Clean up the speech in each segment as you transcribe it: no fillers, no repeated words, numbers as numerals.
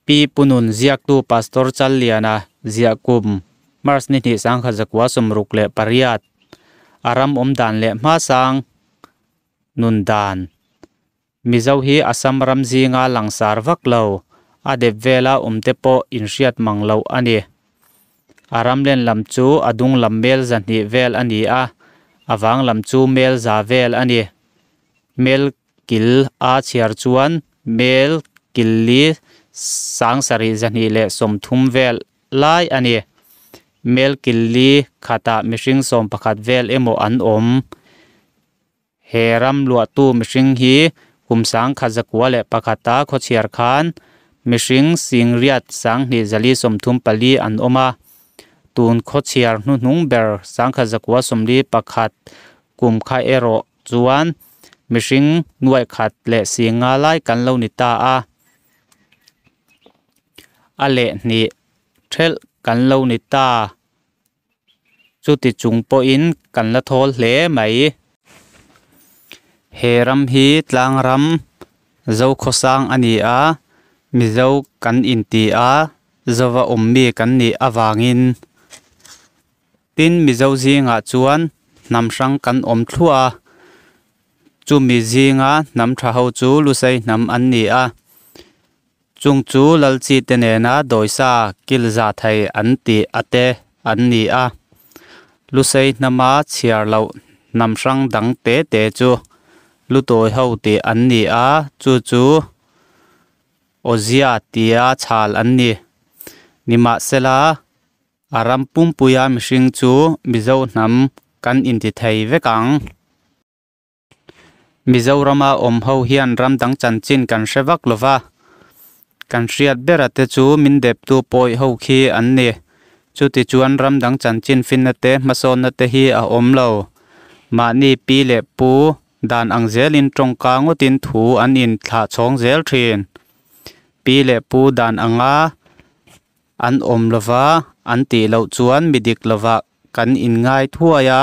Pi Punun ziaktu Pastor Challiana ziah kum March ni hnih 1968 a ram awm dan leh hmasang nun dan. Mizo hi Assam ram zinga langsar vak lo, a dep vela awmte pawh inhriat mang loh a ni. A ram len lam chu a dung lam mel 200 vel a ni a, a vang lam chu mel 100 vel a ni. Mel kil a chhiar chuan mel kil li 7230 vel lai a ni. Mel kil li khatah mihring 11 vel emaw an awm. He ram luahtu mihring hi kum 1901 a khawchhiar khan mihring 8,234 an awm a. Tun khawchhiar hnuhnung ber 1991 kum kha erawh chuan mihring 1,050 lai kan lo ni ta a. A leh hnih thelh kan lo ni ta. Chuti chung pawhin kan la thawl hle mai. He ram hi tlang ram Zokhawsang a ni a, Mizo kan inti a, Zova awmmi kan nih avangin. Tin, Mizo zingah chuan hnam hrang kan awm thluah a, chumi zinga hnam tha ho chu Lusei hnam an ni a. Chung chu Lalchi te nena dawisa kil za thei an tih a te an ni a. Lusei hnama chhiar loh hnam hrang dang te te chu Lutawi ho tih an ni a, chu chu Awzia tia chhal an ni. Nimahsela, a ram pumpuia mihring chu Mizo hnam kan inti thei vek ang. Mizorama awm ho hian ram dang chanchin kan hre vak lo va, kan hriat bera te chu min deptu pawi ho khi an ni. Chutichuan ram dang chanchin finna te hmasawnna te hi a awm lo. Mahni pi leh pu dan ang zelin tawngka ngawtin thu an inthlah chhawng zel thin. Pi leh pu dan anga an awm lova an tih loh chuan mi dik lovah kan inngai thuai a,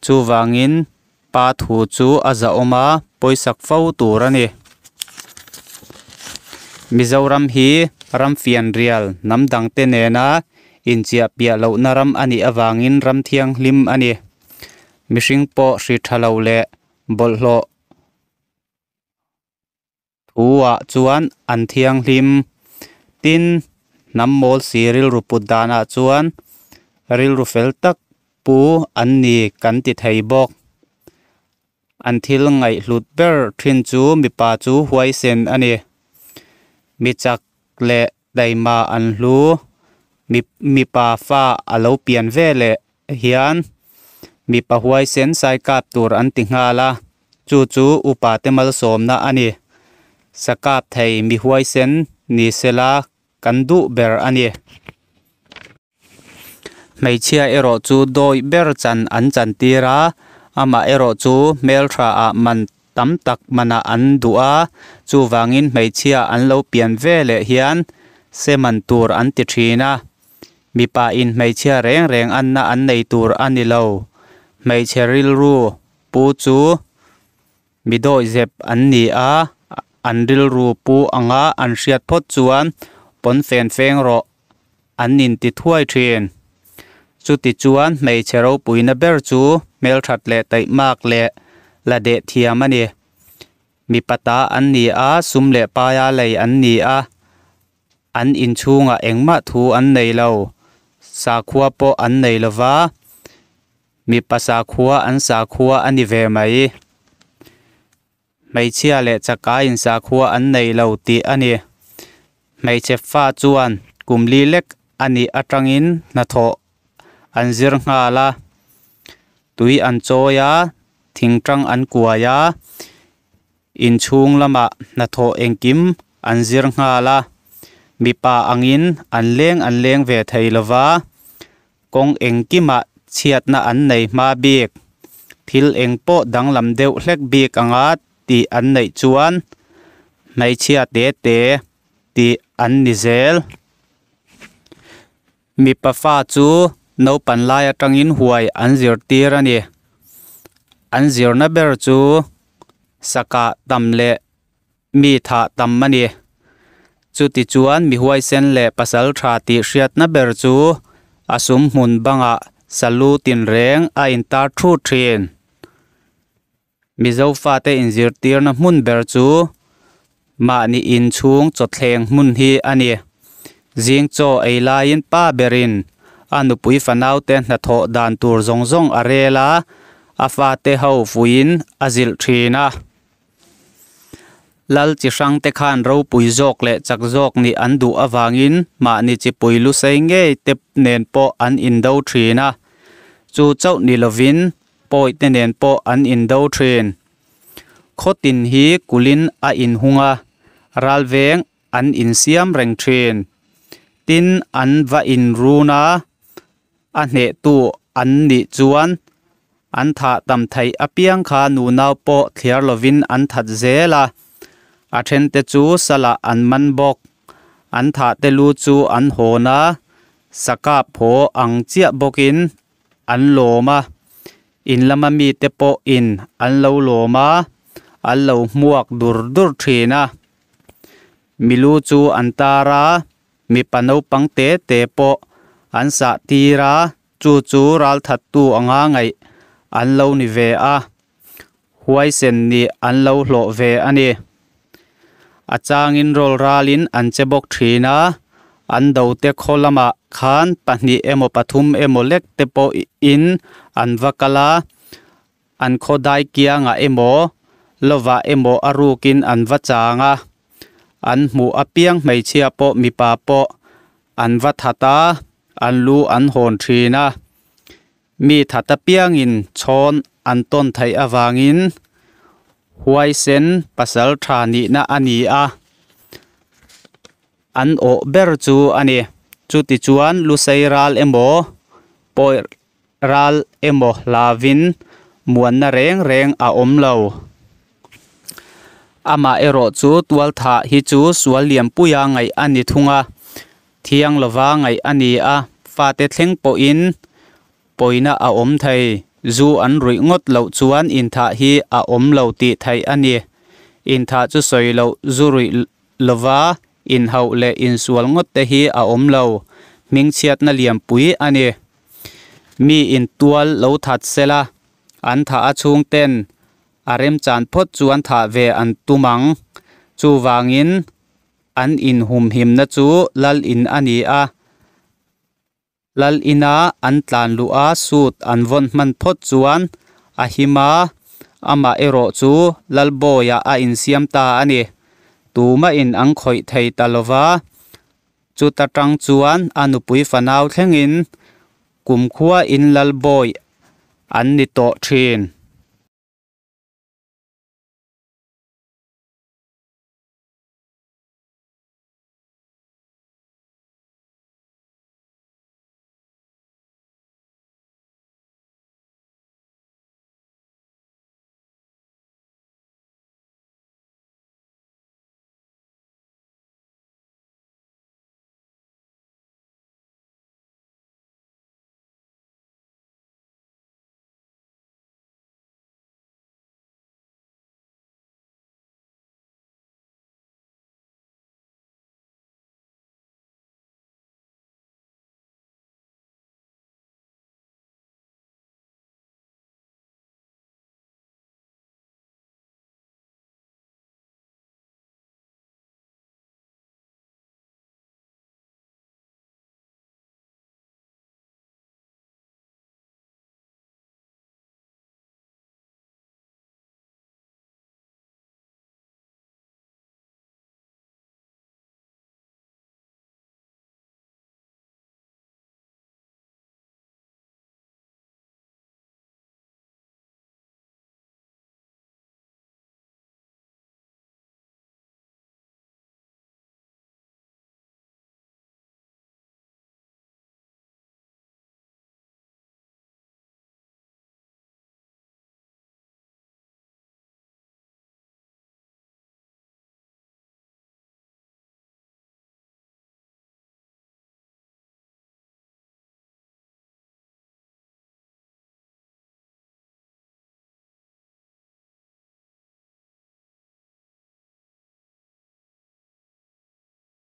chuvangin pa thu chu a zahawm a, pawisak fo tur a ni. Mizoram hi ram fianrial hnam dangte nena inchiah piah lohna ram a nih avangin ram thianghlim a ni. Mihring pawh hri tha lo leh bawlhhlawh Thu-ah chuan an thianghlim. Tin, hnam mawl si rilru put danah chuan rilru fel tak pu an ni kan ti thei bawk. An thil ngaihhlut ber thin chu mipa chu huaisen a ni. Mi chak leh taima an hlu. Mipa fa a lo pian ve leh hian mipa huaisen saikap tur an ti nghal a, chu chu upa te malsawmna a ni. Sakap thei mi huaisen ni sela kan duh ber a ni. Hmeichhia erawh chu dawi ber chan an chantir a, amah erawh chu hmeltha ah man tam tak manah an duh a, chuvangin hmeichhia an lo pian ve leh hian se man tur an ti thin a. Mipa in hmeichhia reng reng anna an nei tur a ni lo. Hmeichhe rilru pu chu mi dawihzep an ni a, an rilru pu anga an hriat phawt chuan pawn fen feng rawh an inti thuai thin. Chuti chuan hmeichhe ropuina ber chu hmelthat leh taihmak leh la deh thiam a ni. Mipa ta an ni a, sum leh paia lei an ni a. An inchhungah engmah thu an nei lo, sakhua pawh an nei lo va, mipa sakhua an sakhua a ni ve mai. Hmeichhia leh chakaiin sakhua an nei lo tih a ni. Hmeichhe fa chuan kum li lek a nih atangin hnathawh an zir nghal a, tui an chawi a, thingtang an kuai a, Inchhung lamah hnathawh engkim an zir nghal a, mipa angin an leng an leng ve thei lo va, kawng engkimah chhiatna an nei hma bik. Thil eng pawh danglam deuh hlek bik anga tih an neih chuan hmeichhia te te tih an ni zel. Mipa fa chu naupan lai atangin huai an zirtir a ni. An zirna ber chu sakah tam leh mi thah tam a ni. Chutichuan mi huaisen leh pasaltha tih hriatna ber chu a sumhmun bangah salu tinreng a intar thut thin. Mizo fate inzirtirna hmun ber chu mahni inchhung chawthleng hmun hi a ni. Zing chaw ei laiin pa berin a nupui fanaute hnathawh dan tur zawng zawng a rel a, a fate ho fuiin a zilh thin a. Lal chi hrangte khan ropui zawk leh chak zawk nih an duh avangin mahni chipui lusei ngei te nen pawh an indo thin a, chu chauh ni lovin pawi te nen pawh an indo thin. Khaw tin hi kulhin a inhung a, ralveng an insiam reng thin. Tin, an va inrun a, a hnehtu an nih chuan an thah tam theih apiang kha nunau pawh thliar lovin an that zel a, a thente chu salah an man bawk. An thahte lu chu an hawn a, sakap haw ang chiah bawkin an lawm a, in lama mite pawhin an lo lawm a, an lo hmuak dur dur thin a. Milu chu an tar a, mipa naupang te te pawh an sah tir a, chu chu ralthattu anga ngaih an lo ni ve a, huaisen nih an lo hlawh ve a ni. A changin rawl ralin an che bawk thin a, an dote khaw lamah khan pahnih emaw pathum emaw lek te pawhin an va kal a, an khaw dai kiangah emaw lovah emaw a rukin an va chang a, an hmuh apiang hmeichhia pawh mipa pawh an va that a, an lu an hawn thin a. Mi that apiangin chhawn an tawn theih avangin huaisen pasal tha nihna a ni a, an awh ber chu a ni. Chutichuan lusei ral emaw pawi ral emaw hlavin muanna reng reng a awm lo. Amaherawh chu tualthah hi chu sual lianpuia ngaih a ni thung a, thiang lova ngaih a ni a, fate thleng pawhin pawina a awm thei. Zu an ruih ngawt loh chuan inthah hi a awm lo tih theih a ni. Inthah chu sawi loh zu ruih lova inhauh leh insual ngawt te hi a awm lo, hmingchhiatna lianpui a ni. Mi intual lo that sela, an thah a chhungten a remchan phawt chuan thah ve an tum ang. Chuvangin an inhumhimna chu lal in a ni a, lal ina an tlan luh a suit an vawn hman phawt chuan a him a, amah erawh chu Lalbawiah a insiam ta a ni. Tumahin an khawih thei ta lova, chuta tang chuan a nupui fanau thlengin kumkhua in Lalbawi an ni tawh thin.